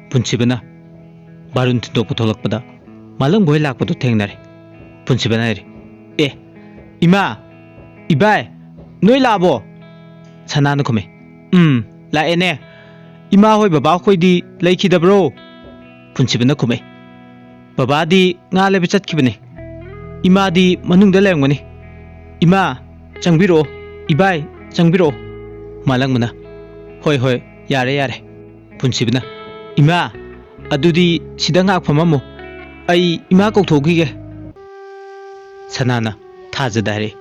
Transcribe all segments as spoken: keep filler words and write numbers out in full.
ꯄꯨꯟꯁꯤꯕꯅ ꯕꯥꯔꯨꯟ ꯊꯤꯟꯗꯣꯛꯄ ꯊꯣꯛꯂꯛꯄꯗ ꯃꯥꯂꯪꯕ ꯍꯣꯏ ꯂꯥꯛꯄꯗꯨ ꯊꯦꯡꯅꯔꯦ꯫ ꯄꯨꯟꯁꯤꯕꯅ ꯍꯥꯏꯔꯦ, "ꯑꯦ, ꯏꯃꯥ, ꯏꯕꯥꯏ, ꯅꯣꯏ ꯂꯥꯛꯑꯕꯣ?" ꯁꯅꯥꯅ ꯈꯨꯝꯃꯦ, "ꯎꯝ, ꯂꯥꯛꯑꯦꯅꯦ꯫ ꯏꯃꯥ ꯍꯣꯏ ꯕꯕꯥ ꯈꯣꯏꯗꯤ ꯂꯩꯈꯤꯗꯕ꯭ꯔꯣ?" ꯄꯨꯟꯁꯤꯕꯅ ꯈꯨꯝꯃꯦ, "ꯕꯕꯥꯗꯤ ꯉꯥ ꯂꯩꯕ ꯆꯠꯈꯤꯕꯅꯦ꯫ ꯏꯃꯥꯗꯤ ꯃꯅꯨꯡꯗ ꯂꯩꯔꯝꯒꯅꯤ꯫ ꯏꯃꯥ, ꯆꯪꯕꯤꯔꯛꯑꯣ꯫ ꯏꯕꯥꯏ, ꯆꯪꯕꯤꯔꯛꯑꯣ꯫" ꯃꯥꯂꯪꯕꯅ, "ꯍꯣꯏ, ꯍꯣꯏ, ꯌꯥꯔꯦ, ꯌꯥꯔꯦ꯫" ꯄꯨꯟꯁꯤꯕꯅ, "ꯏꯃꯥ, ꯑꯗꯨꯗꯤ ꯁꯤꯗ ꯉꯥꯏꯍꯥꯛ ꯐꯝꯃꯝꯃꯣ꯫ ꯑꯩ ꯏꯃꯥ ꯀꯧꯊꯣꯛꯈꯤꯒꯦ꯫" ꯁꯅꯥꯅ ꯊꯥꯖꯗ ꯍꯥꯏꯔꯛꯏ,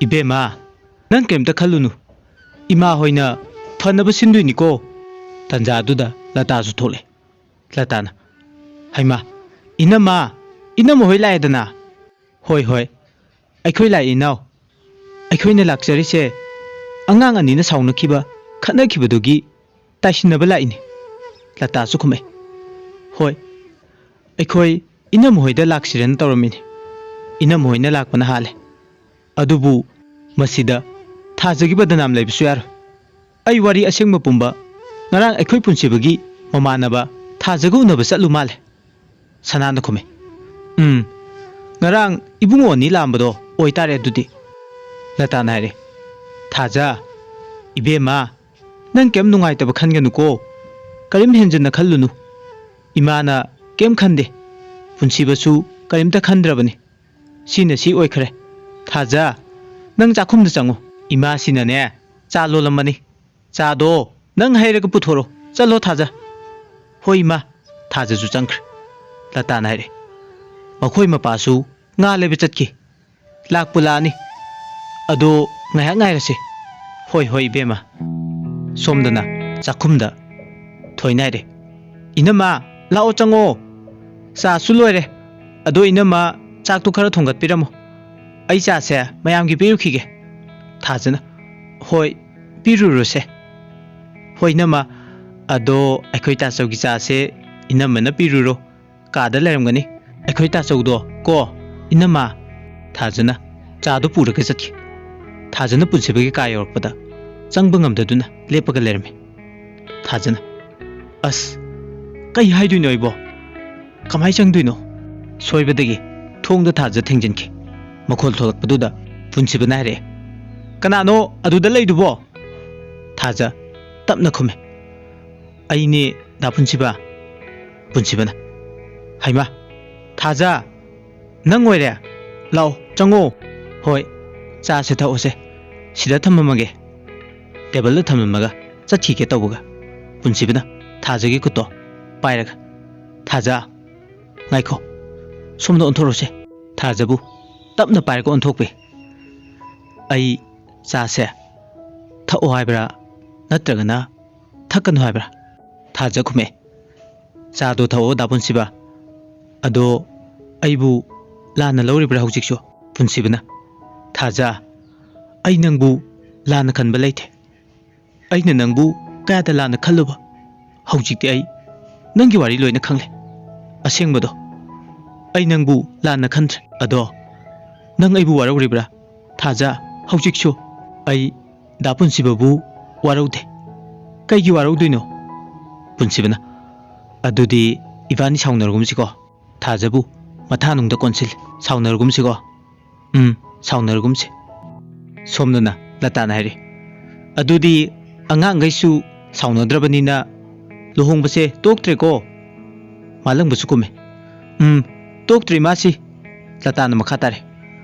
"ꯏꯕꯦꯝꯃ, ꯅꯪ ꯀꯔꯤꯝꯇ ꯈꯜꯂꯨꯅꯨ꯫ ꯏꯃꯥ ꯍꯣꯏꯅ ꯐꯅꯕ ꯁꯤꯟꯗꯣꯏꯅꯤꯀꯣ꯫" ꯇꯟꯖꯥꯗꯨꯗ ꯂꯇꯥꯁꯨ ꯊꯣꯛꯂꯛꯑꯦ꯫ ꯂꯇꯥꯅ, "ꯍꯩꯃꯥ, ꯏꯅꯝꯃ, ꯏꯅꯝꯃ ꯍꯣꯏ ꯂꯥꯛꯑꯦꯗꯅ?" "ꯍꯣꯏ, ꯍꯣꯏ, ꯑꯩꯈꯣꯏ ꯂꯥꯛꯑꯦ ꯏꯅꯥꯎ꯫ ꯑꯩꯈꯣꯏꯅ ꯂꯥꯛꯆꯔꯤꯁꯦ ꯑꯉꯥꯡ ꯑꯅꯤꯅ ꯁꯥꯎꯅꯈꯤꯕ, ꯈꯠꯅꯈꯤꯕꯗꯨꯒꯤ ꯇꯥꯏꯁꯤꯟꯅꯕ ꯂꯥꯛꯏꯅꯤ꯫" ꯂꯇꯥꯁꯨ ꯈꯨꯝꯃꯛꯑꯦ, "ꯍꯣꯏ, ꯑꯩꯈꯣꯏ ꯏꯅꯝꯃ ꯍꯣꯏꯗ ꯂꯥꯛꯁꯤꯔꯅ ꯇꯧꯔꯝꯃꯤꯅꯤ꯫ ꯏꯅꯝꯃ ꯍꯣꯏꯅ ꯂꯥꯛꯄꯅ ꯍꯥꯜꯂꯦ꯫ ꯑꯗꯨꯕꯨ ꯃꯁꯤꯗ ꯊꯥꯖꯒꯤ ꯕꯗꯅꯥꯝ ꯂꯩꯕꯁꯨ ꯌꯥꯔꯣꯏ꯫ ꯑꯩ ꯋꯥꯔꯤ ꯑꯁꯦꯡꯕ ꯄꯨꯝꯕ ꯉꯔꯥꯡ ꯑꯩꯈꯣꯏ ꯄꯨꯟꯁꯤꯕꯒꯤ ꯃꯃꯥꯟꯅꯕ ꯊꯥꯖꯒ ꯎꯅꯕ ꯆꯠꯂꯨ ꯃꯥꯜꯂꯦ꯫" ꯁꯅꯥꯅ ꯈꯨꯝꯃꯦ, "ꯎꯝ, ꯉꯔꯥꯡ ꯏꯕꯨꯡꯉꯣ ꯑꯅꯤ ꯂꯥꯛꯑꯝꯕꯗꯣ ꯑꯣꯏꯇꯥꯔꯦ ꯑꯗꯨꯗꯤ꯫" ꯂꯇꯥꯅ ꯍꯥꯏꯔꯦ, "ꯊꯥꯖ, ꯏꯕꯦꯝꯃ, ꯅꯪ ꯀꯩꯝ ꯅꯨꯡꯉꯥꯏꯇꯕ ꯈꯟꯒꯅꯨꯀꯣ꯫ ꯀꯔꯤꯝ ꯍꯦꯟꯖꯟꯅ ꯈꯜꯂꯨꯅꯨ꯫ ꯏꯃꯥꯅ ꯀꯩꯝ ꯈꯟꯗꯦ꯫ ꯄꯨꯟꯁꯤꯕꯁꯨ ꯀꯔꯤꯝꯇ ꯈꯟꯗ꯭ꯔꯕꯅꯤ꯫ ꯁꯤꯅ ꯁꯤ ꯑꯣꯏꯈ꯭ꯔꯦ꯫ ꯊꯥꯖ, ꯅꯪ ꯆꯥꯛꯈꯨꯝꯗ ꯆꯪꯉꯨ꯫ ꯏꯃꯥꯁꯤꯅꯅꯦ, ꯆꯥ ꯂꯣꯜꯂꯝꯃꯅꯤ꯫ ꯆꯥꯗꯣ ꯅꯪ ꯍꯩꯔꯒ ꯄꯨꯊꯣꯔꯛꯑꯣ꯫ ꯆꯠꯂꯣ ꯊꯥꯖ꯫" "ꯍꯣꯏ ꯏꯃꯥ꯫" ꯊꯥꯖꯁꯨ ꯆꯪꯈ꯭ꯔꯦ꯫ ꯂꯇꯥꯅ ꯍꯥꯏꯔꯦ, "ꯃꯈꯣꯏ ꯃꯄꯥꯁꯨ ꯉꯥ ꯂꯩꯕ ꯆꯠꯈꯤ꯫ ꯂꯥꯛꯄꯨ ꯂꯥꯛꯑꯅꯤ꯫ ꯑꯗꯣ ꯉꯥꯏꯍꯥꯛ ꯉꯥꯏꯔꯁꯤ꯫" "ꯍꯣꯏ, ꯍꯣꯏ, ꯏꯕꯦꯝꯃ꯫" ꯁꯣꯝꯗꯅ ꯆꯥꯛꯈꯨꯝꯗ ꯊꯣꯏꯅ ꯍꯥꯏꯔꯦ, "ꯏꯅꯝꯃ, ꯂꯥꯛꯑꯣ, ꯆꯪꯉꯛꯑꯣ꯫ ꯆꯥꯁꯨ ꯂꯣꯏꯔꯦ꯫ ꯑꯗꯣ ꯏꯅꯝꯃ, ꯆꯥꯛꯇꯣ ꯈꯔ ꯊꯣꯡꯒꯠꯄꯤꯔꯝꯃꯣ꯫ ꯑꯩ ꯆꯥꯁꯦ ꯃꯌꯥꯝꯒꯤ ꯄꯤꯔꯨꯈꯤꯒꯦ꯫" ꯊꯥꯖꯅ, "ꯍꯣꯏ, ꯄꯤꯔꯨꯔꯣꯁꯦ꯫" "ꯍꯣꯏ, ꯏꯅꯝꯃ꯫ ꯑꯗꯣ ꯑꯩꯈꯣꯏ ꯇꯥꯆꯧꯒꯤ ꯆꯥꯁꯦ ꯏꯅꯝꯃꯅ ꯄꯤꯔꯨꯔꯣ꯫ ꯀꯥꯗ ꯂꯩꯔꯝꯒꯅꯤ ꯑꯩꯈꯣꯏ ꯇꯥꯆꯧꯗꯣ ꯀꯣ, ꯏꯅꯝꯃ꯫" ꯊꯥꯖꯅ ꯆꯥꯗꯨ ꯄꯨꯔꯒ ꯆꯠꯈꯤ꯫ ꯊꯥꯖꯅ ꯄꯨꯟꯁꯤꯕꯒꯤ ꯀꯥ ꯌꯧꯔꯛꯄꯗ ꯆꯪꯕ ꯉꯝꯗꯗꯨꯅ ꯂꯦꯞꯄꯒ ꯂꯩꯔꯝꯃꯤ꯫ ꯊꯥꯖꯅ, "ꯑꯁ, "ꯀꯩ ꯍꯥꯏꯗꯣꯏꯅꯣ ꯑꯩꯕꯣ? ꯀꯃꯥꯏ ꯆꯪꯗꯣꯏꯅꯣ?" ꯁꯣꯏꯕꯗꯒꯤ ꯊꯣꯡꯗ ꯊꯥꯖ ꯊꯦꯡꯖꯤꯟꯈꯤ꯫ ꯃꯈꯣꯜ ꯊꯣꯛꯂꯛꯄꯗꯨꯗ ꯄꯨꯟꯁꯤꯕꯅ ꯍꯥꯏꯔꯛꯑꯦ, "ꯀꯅꯥꯅꯣ ꯑꯗꯨꯗ ꯂꯩꯗꯨꯕꯣ?" ꯊꯥꯖ ꯇꯞꯅ ꯈꯨꯝꯃꯦ, "ꯑꯩꯅꯦ, ꯗꯥ ꯄꯨꯟꯁꯤꯕ꯫" ꯄꯨꯟꯁꯤꯕꯅ, "ꯍꯩꯃꯥ, ꯊꯥꯖ, ꯅꯪ ꯑꯣꯏꯔꯦ? ꯂꯥꯛꯑꯣ, ꯆꯪꯉꯣ꯫" "ꯍꯣꯏ, ꯆꯥꯁꯦ ꯊꯛꯑꯣꯁꯦ, ꯁꯤꯗ ꯊꯝꯃꯝꯃꯒꯦ꯫" ꯇꯦꯕꯜꯗ ꯊꯝꯂꯝꯃꯒ ꯆꯠꯈꯤꯒꯦ ꯇꯧꯕꯒ, ꯄꯨꯟꯁꯤꯕꯅ ꯊꯥꯖꯒꯤ ꯈꯨꯠꯇꯣ ꯄꯥꯏꯔꯒ, "ꯊꯥꯖ, ꯉꯥꯏꯈꯣ, ꯁꯣꯝꯗ ꯑꯣꯟꯊꯣꯔꯛꯎꯁꯦ꯫" ꯊꯥꯖꯕꯨ ꯇꯞꯅ ꯄꯥꯏꯔꯒ ꯑꯣꯟꯊꯣꯛꯄꯤ꯫ "ꯑꯩ ꯆꯥꯁꯦ ꯊꯛꯑꯣ ꯍꯥꯏꯕ꯭ꯔꯥ, ꯅꯠꯇ꯭ꯔꯒꯅ ꯊꯛꯀꯅꯨ ꯍꯥꯏꯕ꯭ꯔꯥ?" ꯊꯥꯖ ꯈꯨꯝꯃꯦ, "ꯆꯥꯗꯣ ꯊꯛꯑꯣ, ꯗꯥ ꯄꯨꯟꯁꯤꯕ꯫ ꯑꯗꯣ ꯑꯩꯕꯨ ꯂꯥꯟꯅ ꯂꯧꯔꯤꯕ꯭ꯔꯥ ꯍꯧꯖꯤꯛꯁꯨ?" ꯄꯨꯟꯁꯤꯕꯅ, "ꯊꯥꯖ, ꯑꯩ ꯅꯪꯕꯨ ꯂꯥꯟꯅ ꯈꯟꯕ ꯂꯩꯇꯦ꯫ ꯑꯩꯅ ꯅꯪꯕꯨ ꯀꯌꯥꯗ ꯂꯥꯟꯅ ꯈꯜꯂꯨꯕ? ꯍꯧꯖꯤꯛꯇꯤ ꯑꯩ ꯅꯪꯒꯤ ꯋꯥꯔꯤ ꯂꯣꯏꯅ ꯈꯪꯂꯦ꯫ ꯑꯁꯦꯡꯕꯗꯣ, ꯑꯩ ꯅꯪꯕꯨ ꯂꯥꯟꯅ ꯈꯟꯗ꯭ꯔꯦ꯫ ꯑꯗꯣ ꯅꯪ ꯑꯩꯕꯨ ꯋꯥꯔꯧꯔꯤꯕ꯭ꯔꯥ, ꯊꯥꯖ? ꯍꯧꯖꯤꯛꯁꯨ?" "ꯑꯩ ꯗꯥ ꯄꯨꯟꯁꯤꯕꯕꯨ ꯋꯥꯔꯧꯗꯦ꯫" "ꯀꯩꯒꯤ ꯋꯥꯔꯧꯗꯣꯏꯅꯣ?" ꯄꯨꯟꯁꯤꯕꯅ, "ꯑꯗꯨꯗꯤ ꯏꯕꯥꯅꯤ ꯁꯥꯎꯅꯔꯒꯨꯝꯁꯤꯀꯣ꯫" ꯊꯥꯖꯕꯨ ꯃꯊꯥꯅꯨꯡꯗ ꯀꯣꯟꯁꯤꯜꯂꯤ꯫ "ꯁꯥꯎꯅꯔꯒꯨꯝꯁꯤꯀꯣ꯫" "ꯎꯝ, ꯁꯥꯎꯅꯔꯒꯨꯝꯁꯤ꯫" ꯁꯣꯝꯗꯅ ꯂꯇꯥꯅ ꯍꯥꯏꯔꯤ, "ꯑꯗꯨꯗꯤ ꯑꯉꯥꯡꯈꯩꯁꯨ ꯁꯥꯎꯅꯗ꯭ꯔꯕꯅꯤꯅ ꯂꯨꯍꯣꯡꯕꯁꯦ ꯇꯣꯛꯇ꯭ꯔꯦꯀꯣ?" ꯃꯥꯂꯪꯕꯁꯨ ꯀꯨꯝꯃꯤ꯫ "ꯎꯝ, ꯇꯣꯛꯇ꯭ꯔꯤ ꯃꯥꯁꯤ꯫" ꯂꯇꯥꯅ ꯃꯈꯥ ꯇꯥꯔꯦ,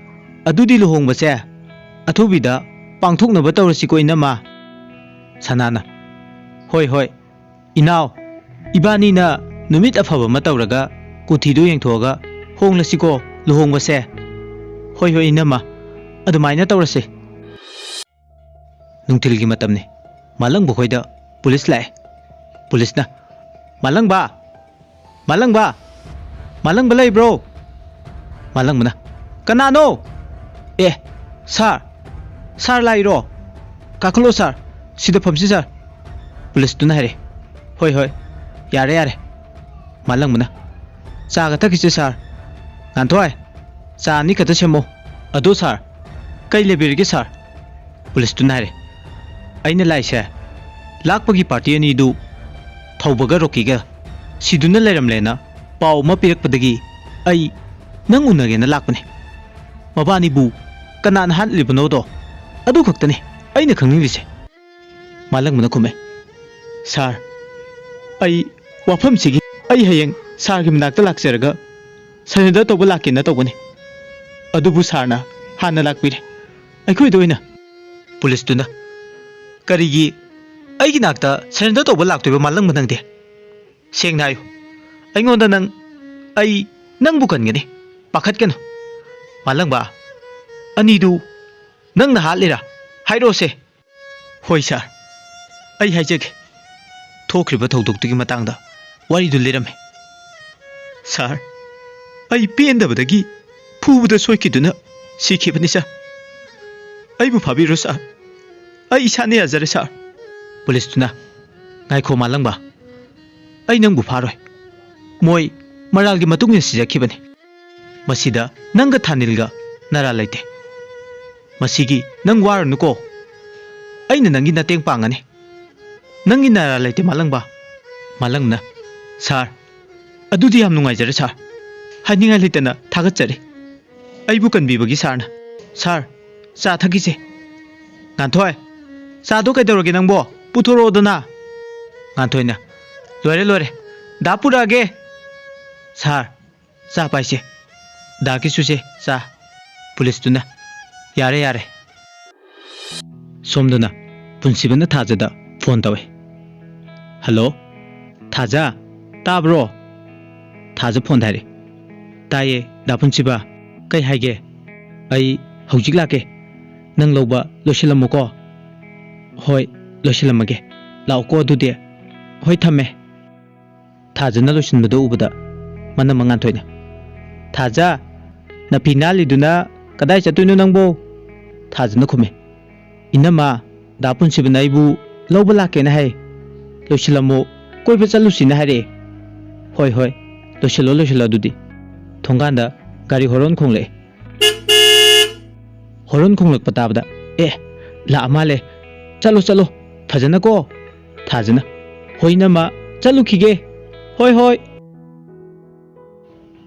"ꯑꯗꯨꯗꯤ ꯂꯨꯍꯣꯡꯕꯁꯦ ꯑꯊꯨꯕꯤꯗ ꯄꯥꯡꯊꯣꯛꯅꯕ ꯇꯧꯔꯁꯤꯀꯣ, ꯏꯅꯝꯃ꯫" ꯁꯅꯥꯅ, "ꯍꯣꯏ, ꯍꯣꯏ, ꯏꯅꯥꯎ, ꯏꯕꯥꯅꯤꯅ ꯅꯨꯃꯤꯠ ꯑꯐꯕ ꯑꯃ ꯇꯧꯔꯒ ꯀꯨꯊꯤꯗꯨ ꯌꯦꯡꯊꯣꯛꯑꯒ ꯍꯣꯡꯂꯁꯤꯀꯣ, ꯂꯨꯍꯣꯡꯕꯁꯦ꯫" "ꯍꯣꯏ, ꯍꯣꯏ, ꯏꯅꯝꯃ, ꯑꯗꯨꯃꯥꯏꯅ ꯇꯧꯔꯁꯤ꯫" ꯅꯨꯡꯊꯤꯜꯒꯤ ꯃꯇꯝꯅꯤ꯫ ꯃꯥꯂꯪꯕ ꯈꯣꯏꯗ ꯄꯨꯂꯤꯁ ꯂꯥꯛꯑꯦ꯫ ꯄꯨꯂꯤꯁꯅ, "ꯃꯥꯂꯪꯕ! ꯃꯥꯂꯪꯕ! ꯃꯥꯂꯪꯕ ꯂꯩꯕ꯭ꯔꯣ?" ꯃꯥꯂꯪꯕꯅ, "ꯀꯅꯥꯅꯣ? ꯑꯦ, ꯁꯥꯔ! ꯁꯥꯔ ꯂꯥꯛꯏꯔꯣ? ꯀꯥꯈꯠꯂꯣ ꯁꯥꯔ, ꯁꯤꯗ ꯐꯝꯁꯤ ꯁꯥꯔ꯫" ꯄꯨꯂꯤꯁꯇꯨꯅ ꯍꯥꯏꯔꯛꯑꯦ, "ꯍꯣꯏ, ꯍꯣꯏ, ꯌꯥꯔꯦ, ꯌꯥꯔꯦ꯫" ꯃꯥꯂꯪꯕꯅ, "ꯆꯥꯒ ꯊꯛꯈꯤꯁꯦ ꯁꯥꯔ꯫" "ꯉꯥꯟꯊꯣꯏ, ꯆꯥ ꯑꯅꯤ ꯈꯛꯇ ꯁꯦꯝꯃꯣ꯫" "ꯑꯗꯣ ꯁꯥꯔ, ꯀꯩ ꯂꯩꯕꯤꯔꯒꯦ ꯁꯥꯔ?" ꯄꯨꯂꯤꯁꯇꯨꯅ ꯍꯥꯏꯔꯦ, "ꯑꯩꯅ ꯂꯥꯛꯏꯁꯦ ꯂꯥꯛꯄꯒꯤ ꯄꯥꯔꯇꯤ ꯑꯅꯤꯗꯨ ꯊꯧꯕꯒ ꯔꯣꯀꯤꯒ ꯁꯤꯗꯨꯅ ꯂꯩꯔꯝꯂꯦꯅ ꯄꯥꯎ ꯑꯃ ꯄꯤꯔꯛꯄꯗꯒꯤ ꯑꯩ ꯅꯪ ꯎꯅꯒꯦꯅ ꯂꯥꯛꯄꯅꯦ꯫ ꯃꯕꯥꯅꯤꯕꯨ ꯀꯅꯥꯅ ꯍꯥꯠꯂꯤꯕꯅꯣꯗꯣ ꯑꯗꯨ ꯈꯛꯇꯅꯦ ꯑꯩꯅ ꯈꯪꯅꯤꯡꯂꯤꯁꯦ꯫ ꯃꯥꯂꯪꯕꯅ ꯈꯨꯝꯃꯦ, "ꯁꯥꯔ, ꯑꯩ ꯋꯥꯐꯝꯁꯤꯒꯤ ꯑꯩ ꯍꯌꯦꯡ ꯁꯥꯔꯒꯤ ꯃꯅꯥꯛꯇ ꯂꯥꯛꯆꯔꯒ ꯁꯔꯦꯟꯗꯔ ꯇꯧꯕ ꯂꯥꯛꯀꯦꯅ ꯇꯧꯕꯅꯤ꯫ ꯑꯗꯨꯕꯨ ꯁꯥꯔꯅ ꯍꯥꯟꯅ ꯂꯥꯛꯄꯤꯔꯦ ꯑꯩꯈꯣꯏꯗ ꯑꯣꯏꯅ꯫" ꯄꯨꯂꯤꯁꯇꯨꯅ, "ꯀꯔꯤꯒꯤ ꯑꯩꯒꯤ ꯅꯥꯛꯇ ꯁꯔꯦꯟꯗꯔ ꯇꯧꯕ ꯂꯥꯛꯇꯣꯏꯕ ꯃꯥꯂꯪꯕ ꯅꯪꯗꯤ? ꯁꯦꯡꯅ ꯍꯥꯏꯌꯨ, ꯑꯩꯉꯣꯟꯗ ꯅꯪ, ꯑꯩ ꯅꯪꯕꯨ ꯀꯟꯒꯅꯤ, ꯄꯥꯈꯠꯀꯅꯨ꯫ ꯃꯥꯂꯪꯕ, ꯑꯅꯤꯗꯨ ꯅꯪꯅ ꯍꯥꯠꯂꯤꯔꯥ? ꯍꯥꯏꯔꯛꯑꯣꯁꯦ꯫" "ꯍꯣꯏ ꯁꯥꯔ, ꯑꯩ ꯍꯥꯏꯖꯒꯦ꯫" ꯊꯣꯛꯈ꯭ꯔꯤꯕ ꯊꯧꯗꯣꯛꯇꯨꯒꯤ ꯃꯇꯥꯡꯗ ꯋꯥꯔꯤꯗꯨ ꯂꯤꯔꯝꯃꯤ꯫ "ꯁꯥꯔ, ꯑꯩ ꯄꯦꯟꯗꯕꯗꯒꯤ ꯐꯨꯕꯗ ꯁꯣꯏꯈꯤꯗꯨꯅ ꯁꯤꯈꯤꯕꯅꯤ ꯁꯥꯔ꯫ ꯑꯩꯕꯨ ꯐꯥꯕꯤꯔꯣ ꯁꯥꯔ, ꯑꯩ ꯏꯁꯥꯅ ꯌꯥꯖꯔꯦ ꯁꯥꯔ꯫" ꯄꯨꯂꯤꯁꯇꯨꯅ, "ꯉꯥꯏꯈꯣ ꯃꯥꯂꯪꯕ, ꯑꯩ ꯅꯪꯕꯨ ꯐꯥꯔꯣꯏ꯫ ꯃꯣꯏ ꯃꯔꯥꯜꯒꯤ ꯃꯇꯨꯡ ꯏꯟꯅ ꯁꯤꯖꯈꯤꯕꯅꯤ꯫ ꯃꯁꯤꯗ ꯅꯪꯒ ꯊꯥꯅꯤꯜꯒ ꯅꯔꯥ ꯂꯩꯇꯦ꯫ ꯃꯁꯤꯒꯤ ꯅꯪ ꯋꯥꯔꯨꯅꯨꯀꯣ꯫ ꯑꯩꯅ ꯅꯪꯒꯤ ꯃꯇꯦꯡ ꯄꯥꯡꯒꯅꯤ꯫ ꯅꯪꯒꯤ ꯅꯔꯥ ꯂꯩꯇꯦ ꯃꯥꯂꯪꯕ꯫" ꯃꯥꯂꯪꯅ, "ꯁꯥꯔ, ꯑꯗꯨꯗꯤ ꯌꯥꯝ ꯅꯨꯡꯉꯥꯏꯖꯔꯦ ꯁꯥꯔ꯫ ꯍꯥꯏꯅꯤꯡꯉꯥꯏ ꯂꯩꯇꯅ ꯊꯥꯒꯠꯆꯔꯤ꯫ ꯑꯩꯕꯨ ꯀꯟꯕꯤꯕꯒꯤ ꯁꯥꯔꯅ꯫ ꯁꯥꯔ, ꯆꯥ ꯊꯛꯈꯤꯁꯦ꯫" "ꯉꯥꯟꯊꯣꯏ, ꯆꯥꯗꯣ ꯀꯩꯗꯧꯔꯒꯦ ꯅꯪꯕꯣ? ꯄꯨꯊꯣꯔꯛꯑꯣꯗꯅ꯫" ꯉꯥꯟꯊꯣꯏꯅ, "ꯂꯣꯏꯔꯦ, ꯂꯣꯏꯔꯦ꯫ ꯗꯥ ꯄꯨꯔꯛꯑꯒꯦ꯫" "ꯁꯥꯔ, ꯆꯥ ꯄꯥꯏꯁꯦ꯫ ꯗꯥ ꯀꯤꯁꯨꯁꯦ, ꯆꯥ꯫" ꯄꯨꯂꯤꯁꯇꯨꯅ, "ꯌꯥꯔꯦ, ꯌꯥꯔꯦ꯫" ꯁꯣꯝꯗꯅ ꯄꯨꯟꯁꯤꯕꯅ ꯊꯥꯖꯗ ꯐꯣꯟ ꯇꯧꯏ꯫ "ꯍꯜꯂꯣ, ꯊꯥꯖ, ꯇꯥꯕ꯭ꯔꯣ?" ꯊꯥꯖ ꯐꯣꯟꯗ ꯍꯥꯏꯔꯛꯏ꯫ "ꯇꯥꯏꯌꯦ, ꯗꯥ ꯄꯨꯟꯁꯤꯕ꯫ ꯀꯩ ꯍꯥꯏꯒꯦ?" "ꯑꯩ ꯍꯧꯖꯤꯛ ꯂꯥꯛꯀꯦ꯫ ꯅꯪ ꯂꯧꯕ ꯂꯣꯏꯁꯤꯜꯂꯝꯃꯨꯀꯣ꯫" "ꯍꯣꯏ, ꯂꯣꯏꯁꯤꯜꯂꯝꯃꯒꯦ꯫ ꯂꯥꯛꯎꯀꯣ ꯑꯗꯨꯗꯤ꯫ ꯍꯣꯏ, ꯊꯝꯃꯦ꯫" ꯊꯥꯖꯅ ꯂꯣꯏꯁꯤꯟꯕꯗꯨ ꯎꯕꯗ ꯃꯅꯝꯃ ꯉꯥꯟꯊꯣꯏꯅ, "ꯊꯥꯖ, ꯅꯐꯤ ꯅꯥꯜꯂꯤꯗꯨꯅ ꯀꯗꯥꯏ ꯆꯠꯇꯣꯏꯅꯣ ꯅꯪꯕꯣ?" ꯊꯥꯖꯅ ꯈꯨꯝꯃꯤ, "ꯏꯅꯝꯃ, ꯗꯥ ꯄꯨꯟꯁꯤꯕꯅ ꯑꯩꯕꯨ ꯂꯧꯕ ꯂꯥꯛꯀꯦꯅ ꯍꯥꯏ꯫ ꯂꯣꯏꯁꯤꯜꯂꯝꯃꯣ, ꯀꯣꯏꯕ ꯆꯠꯂꯨꯁꯤꯅ ꯍꯥꯏꯔꯛꯑꯦ꯫" "ꯍꯣꯏ, ꯍꯣꯏ, ꯂꯣꯏꯁꯤꯜꯂꯣ, ꯂꯣꯏꯁꯤꯜꯂꯣ ꯑꯗꯨꯗꯤ꯫" ꯊꯣꯡꯒꯥꯟꯗ ꯒꯥꯔꯤ ꯍꯣꯔꯣꯟ ꯈꯣꯡꯂꯛꯑꯦ꯫ ꯍꯣꯔꯣꯟ ꯈꯣꯡꯂꯛꯄ ꯇꯥꯕꯗ, "ꯑꯦ, ꯂꯥꯛꯑ ꯃꯥꯜꯂꯦ꯫ ꯆꯠꯂꯣ, ꯆꯠꯂꯣ, ꯐꯖꯅ ꯀꯣ꯫" ꯊꯥꯖꯅ, "ꯍꯣꯏ ꯏꯅꯝꯃ, ꯆꯠꯂꯨꯈꯤꯒꯦ꯫" "ꯍꯣꯏ, ꯍꯣꯏ꯫"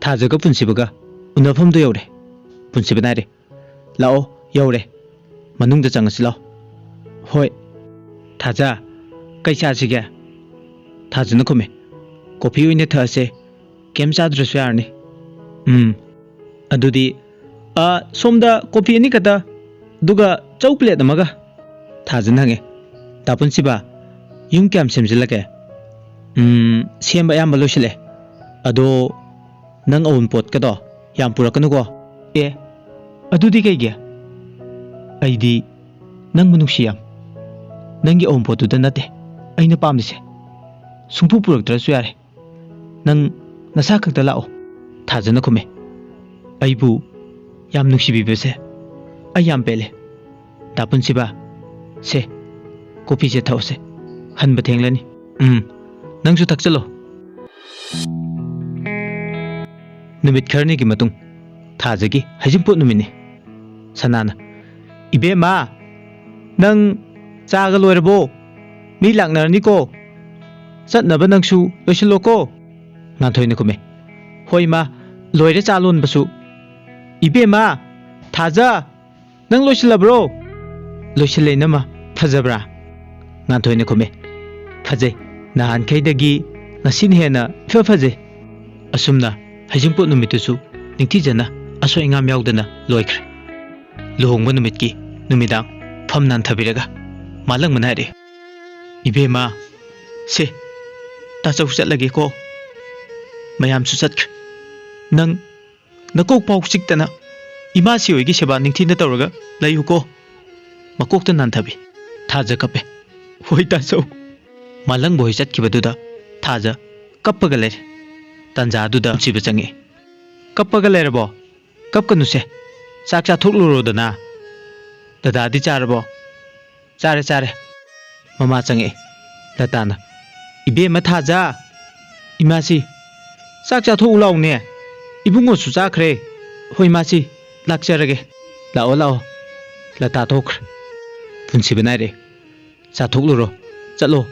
ꯊꯥꯖꯒ ꯄꯨꯟꯁꯤꯕꯒ ꯎꯅꯐꯝꯗꯨ ꯌꯧꯔꯦ꯫ ꯄꯨꯟꯁꯤꯕꯅ ꯍꯥꯏꯔꯦ, "ꯂꯥꯛꯑꯣ, ꯌꯧꯔꯦ꯫ ꯃꯅꯨꯡꯗ ꯆꯪꯉꯁꯤ ꯂꯥꯛꯑꯣ꯫" "ꯍꯣꯏ꯫" "ꯊꯥꯖ, ꯀꯩ ꯆꯥꯁꯤꯒꯦ?" ꯊꯥꯖꯅ ꯈꯨꯝꯃꯦ, "ꯀꯣꯐꯤ ꯑꯣꯏꯅ ꯊꯛꯑꯁꯦ꯫ ꯀꯩꯝ ꯆꯥꯗ꯭ꯔꯁꯨ ꯌꯥꯔꯅꯤ꯫" "ꯎꯝ, ꯑꯗꯨꯗꯤ, ꯑ, ꯁꯣꯝꯗ ꯀꯣꯐꯤ ꯑꯅꯤꯈꯛꯇ, ꯑꯗꯨꯒ ꯆꯧ ꯄ꯭ꯂꯦꯠ ꯑꯃꯒ꯫" ꯊꯥꯖꯅ ꯍꯪꯉꯦ, "ꯗꯥ ꯄꯨꯟꯁꯤꯕ, ꯌꯨꯝ ꯀꯌꯥꯝ ꯁꯦꯝꯖꯤꯜꯂꯒꯦ?" "ꯎꯝ, ꯁꯦꯝꯕ ꯑꯌꯥꯝꯕ ꯂꯣꯏꯁꯤꯜꯂꯦ꯫ ꯑꯗꯣ ꯅꯪ ꯑꯋꯨꯟꯄꯣꯠꯀꯗꯣ ꯌꯥꯝ ꯄꯨꯔꯛꯀꯅꯨꯀꯣ꯫" "ꯑꯦ, ꯑꯗꯨꯗꯤ ꯀꯩꯒꯤ?" "ꯑꯩꯗꯤ ꯅꯪꯕꯨ ꯅꯨꯡꯁꯤ ꯌꯥꯝ꯫ ꯅꯪꯒꯤ ꯑꯋꯨꯟꯄꯣꯠꯇꯨꯗ ꯅꯠꯇꯦ ꯑꯩꯅ ꯄꯥꯝꯃꯤꯁꯦ꯫ ꯁꯨꯡꯄꯨ ꯄꯨꯔꯛꯇ꯭ꯔꯁꯨ ꯌꯥꯔꯦ꯫ ꯅꯪ ꯅꯁꯥ ꯈꯛꯇ ꯂꯥꯛꯑꯣ꯫" ꯊꯥꯖꯅ ꯈꯨꯝꯃꯦ, "ꯑꯩꯕꯨ ꯌꯥꯝ ꯅꯨꯡꯁꯤꯕꯤꯕꯁꯦ ꯑꯩ ꯌꯥꯝ ꯄꯦꯜꯂꯦ꯫ ꯗꯥ ꯄꯨꯟꯁꯤꯕ, ꯁꯦ, ꯀꯣꯐꯤꯁꯦ ꯊꯛꯑꯣꯁꯦ꯫ ꯍꯟꯕ ꯊꯦꯡꯂꯅꯤ꯫ ꯎꯝ, ꯅꯪꯁꯨ ꯊꯛꯆꯜꯂꯣ꯫" ꯅꯨꯃꯤꯠ ꯈꯔꯅꯤꯒꯤ ꯃꯇꯨꯡ, ꯊꯥꯖꯒꯤ ꯍꯩꯖꯤꯡꯄꯣꯠ ꯅꯨꯃꯤꯠꯅꯤ꯫ ꯁꯅꯥꯅ, "ꯏꯕꯦꯝꯃ, ꯅꯪ ꯆꯥꯒ ꯂꯣꯏꯔꯕꯣ? ꯃꯤ ꯂꯥꯛꯅꯔꯅꯤꯀꯣ꯫ ꯆꯠꯅꯕ ꯅꯪꯁꯨ ꯂꯣꯏꯁꯤꯜꯂꯣꯀꯣ꯫" ꯉꯥꯟꯊꯣꯏꯅ ꯈꯨꯝꯃꯦ, "ꯍꯣꯏ ꯏꯃꯥ, ꯂꯣꯏꯔꯦ ꯆꯥ ꯂꯣꯟꯕꯁꯨ꯫" "ꯏꯕꯦꯝꯃ, ꯊꯥꯖ, ꯅꯪ ꯂꯣꯏꯁꯤꯜꯂꯕ꯭ꯔꯣ?" "ꯂꯣꯏꯁꯤꯜꯂꯦ ꯏꯅꯝꯃ꯫ ꯐꯖꯕ꯭ꯔꯥ?" ꯉꯥꯟꯊꯣꯏꯅ ꯈꯨꯝꯃꯦ, "ꯐꯖꯩ꯫ ꯅꯍꯥꯟꯈꯩꯗꯒꯤ ꯉꯁꯤꯅ ꯍꯦꯟꯅ ꯏꯐ ꯐꯖꯩ꯫" ꯑꯁꯨꯝꯅ ꯍꯩꯖꯤꯡꯄꯣꯠ ꯅꯨꯃꯤꯠꯇꯨꯁꯨ ꯅꯤꯡꯊꯤꯖꯅ ꯑꯁꯣꯏ ꯑꯉꯥꯝ ꯌꯥꯎꯗꯅ ꯂꯣꯏꯈ꯭ꯔꯦ꯫ ꯂꯨꯍꯣꯡꯕ ꯅꯨꯃꯤꯠꯀꯤ ꯅꯨꯃꯤꯗꯥꯡ ꯐꯝ ꯅꯥꯟꯊꯕꯤꯔꯒ ꯃꯥꯂꯪꯕꯅ ꯍꯥꯏꯔꯛꯏ, "ꯏꯕꯦꯝꯃ, ꯁꯦ, ꯇꯥꯆꯧ ꯆꯠꯂꯒꯦꯀꯣ꯫ ꯃꯌꯥꯝꯁꯨ ꯆꯠꯈ꯭ꯔꯦ꯫ ꯅꯪ ꯅꯀꯣꯛ ꯄꯥꯎ ꯆꯤꯛꯇꯅ ꯏꯃꯥꯁꯤ ꯍꯣꯏꯒꯤ ꯁꯦꯕꯥ ꯅꯤꯡꯊꯤꯅ ꯇꯧꯔꯒ ꯂꯩꯌꯨꯀꯣ꯫" ꯃꯀꯣꯛꯇ ꯅꯥꯟꯊꯕꯤ꯫ ꯊꯥꯖ ꯀꯞꯄꯦ꯫ "ꯍꯣꯏ ꯇꯥꯆꯧ꯫" ꯃꯥꯂꯪꯕ ꯍꯣꯏ ꯆꯠꯈꯤꯕꯗꯨꯗ ꯊꯥꯖ ꯀꯞꯄꯒ ꯂꯩꯔꯦ꯫ ꯇꯥꯟꯖꯥꯗꯨꯗ ꯅꯨꯡꯁꯤꯕ ꯆꯪꯉꯛꯑꯦ꯫ "ꯀꯞꯄꯒ ꯂꯩꯔꯕꯣ? ꯀꯞꯀꯅꯨꯁꯦ꯫ ꯆꯥꯛ ꯆꯥꯊꯣꯛꯂꯨꯔꯣꯗꯅ꯫ ꯗꯗꯥꯗꯤ ꯆꯥꯔꯕꯣ?" "ꯆꯥꯔꯦ, ꯆꯥꯔꯦ꯫" ꯃꯃꯥ ꯆꯪꯉꯛꯑꯦ꯫ ꯂꯇꯥꯅ, "ꯏꯕꯦꯝꯃ ꯊꯥꯖ, ꯏꯃꯥꯁꯤ, ꯆꯥꯛ ꯆꯥꯊꯣꯛꯎ ꯂꯥꯎꯅꯦ꯫ ꯏꯕꯨꯡꯉꯣꯁꯨ ꯆꯥꯈ꯭ꯔꯦ꯫ ꯍꯣꯏ, ꯃꯥꯁꯤ, ꯂꯥꯛꯆꯔꯒꯦ꯫" "ꯂꯥꯛꯑꯣ, ꯂꯥꯛꯑꯣ꯫" ꯂꯇꯥ ꯊꯣꯛꯈ꯭ꯔꯦ꯫ ꯄꯨꯟꯁꯤꯕ ꯅꯥꯏꯔꯦ꯫ "ꯆꯥꯊꯣꯛꯂꯨꯔꯣ꯫ ꯆꯠꯂꯣ꯫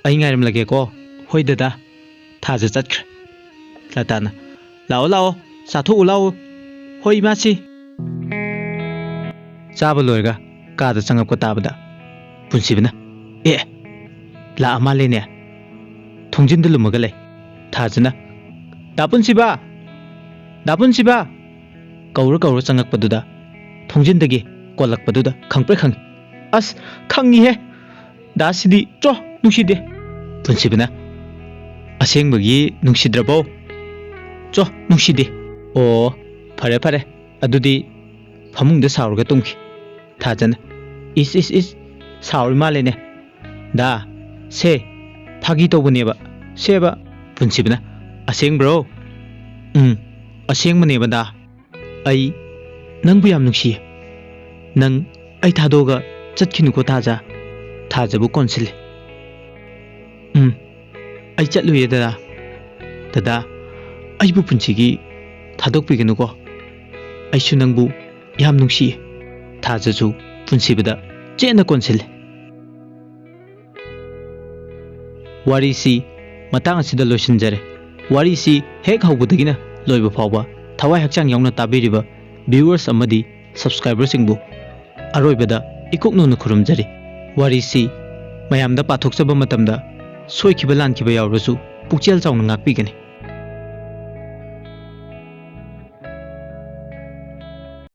ꯑꯩ ꯉꯥꯏꯔꯝꯂꯒꯦꯀꯣ꯫" "ꯍꯣꯏ ꯗꯗꯥ꯫" ꯊꯥꯖ ꯆꯠꯈ꯭ꯔꯦ꯫ ꯂꯇꯥꯅ, "ꯂꯥꯛꯑꯣ, ꯂꯥꯛꯑꯣ, ꯆꯥꯊꯣꯛꯎ ꯂꯥꯛꯑꯣ꯫ ꯍꯣꯏ, ꯏꯃꯥꯁꯤ꯫" ꯆꯥꯕ ꯂꯣꯏꯔꯒ ꯀꯥꯗ ꯆꯪꯉꯛꯄ ꯇꯥꯕꯗ ꯄꯨꯟꯁꯤꯕꯅ, "ꯑꯦ, ꯂꯥꯛꯑ ꯃꯥꯜꯂꯦꯅꯦ꯫" ꯊꯣꯡꯖꯤꯟꯗ ꯂꯨꯝꯃꯒ ꯂꯩ꯫ ꯊꯥꯖꯅ, "ꯗꯥ ꯄꯨꯟꯁꯤꯕ! ꯗꯥ ꯄꯨꯟꯁꯤꯕ!" ꯀꯧꯔ ꯀꯧꯔ ꯆꯪꯉꯛꯄꯗꯨꯗ, ꯊꯣꯡꯖꯤꯟꯗꯒꯤ ꯀꯣꯜꯂꯛꯄꯗꯨꯗ ꯈꯪꯄ꯭ꯔꯦꯛ ꯈꯪꯉꯤ꯫ "ꯑꯁ, ꯈꯪꯉꯤꯍꯦ꯫ ꯗꯥꯁꯤꯗꯤ ꯆꯣ, ꯅꯨꯡꯁꯤꯗꯦ꯫" ꯄꯨꯟꯁꯤꯕꯅ, "ꯑꯁꯦꯡꯕꯒꯤ ꯅꯨꯡꯁꯤꯗ꯭ꯔꯕꯣ?" "ꯆꯣ, ꯅꯨꯡꯁꯤꯗꯦ꯫" "ꯑꯣ, ꯐꯔꯦ ꯐꯔꯦ, ꯑꯗꯨꯗꯤ ꯐꯃꯨꯡꯗ ꯁꯥꯎꯔꯒ ꯇꯨꯝꯈꯤ꯫" ꯊꯥꯖꯅ, "ꯏꯁ, ꯏꯁ, ꯏꯁ, ꯁꯥꯎꯔꯤ ꯃꯥꯜꯂꯦꯅꯦ꯫ ꯗꯥ, ꯁꯦ, ꯐꯥꯒꯤ ꯇꯧꯕꯅꯦꯕ, ꯁꯦꯕ꯫" ꯄꯨꯟꯁꯤꯕꯅ, "ꯑꯁꯦꯡꯕ꯭ꯔꯣ?" "ꯎꯝ, ꯑꯁꯦꯡꯕꯅꯦꯕ ꯗꯥ꯫ ꯑꯩ ꯅꯪꯕꯨ ꯌꯥꯝ ꯅꯨꯡꯁꯤꯌꯦ꯫ ꯅꯪ ꯑꯩ ꯊꯥꯗꯣꯛꯑꯒ ꯆꯠꯈꯤꯅꯨꯀꯣ ꯊꯥꯖ꯫" ꯊꯥꯖꯕꯨ ꯀꯣꯟꯁꯤꯜꯂꯦ꯫ "ꯎꯝ, ꯑꯩ ꯆꯠꯂꯨꯏꯌꯦ ꯗꯗꯥ꯫ ꯗꯗꯥ, ꯑꯩꯕꯨ ꯄꯨꯟꯁꯤꯒꯤ ꯊꯥꯗꯣꯛꯄꯤꯒꯅꯨꯀꯣ꯫ ꯑꯩꯁꯨ ꯅꯪꯕꯨ ꯌꯥꯝ ꯅꯨꯡꯁꯤꯌꯦ꯫" ꯊꯥꯖꯁꯨ ꯄꯨꯟꯁꯤꯕꯗ ꯆꯦꯠꯅ ꯀꯣꯟꯁꯤꯜꯂꯦ꯫ ꯋꯥꯔꯤꯁꯤ ꯃꯇꯥꯡ ꯑꯁꯤꯗ ꯂꯣꯏꯁꯤꯟꯖꯔꯦ꯫ ꯋꯥꯔꯤꯁꯤ ꯍꯦꯛ ꯍꯧꯕꯗꯒꯤꯅ ꯂꯣꯏꯕ ꯐꯥꯎꯕ ꯊꯋꯥꯏ ꯍꯛꯆꯥꯡ ꯌꯥꯎꯅ ꯇꯥꯕꯤꯔꯤꯕ viewers ꯑꯃꯗꯤ subscriberꯁꯤꯡꯕꯨ ꯑꯔꯣꯏꯕꯗ ꯏꯀꯣꯛ ꯅꯧꯅ ꯈꯨꯔꯨꯝꯖꯔꯤ꯫ ꯋꯥꯔꯤꯁꯤ ꯃꯌꯥꯝꯗ ꯄꯥꯊꯣꯛꯆꯕ ꯃꯇꯝꯗ ꯁꯣꯏꯈꯤꯕ ꯂꯥꯟꯈꯤꯕ ꯌꯥꯎꯔꯕꯁꯨ ꯄꯨꯛꯆꯦꯜ ꯆꯥꯎꯅ ꯉꯥꯛꯄꯤꯒꯅꯤ꯫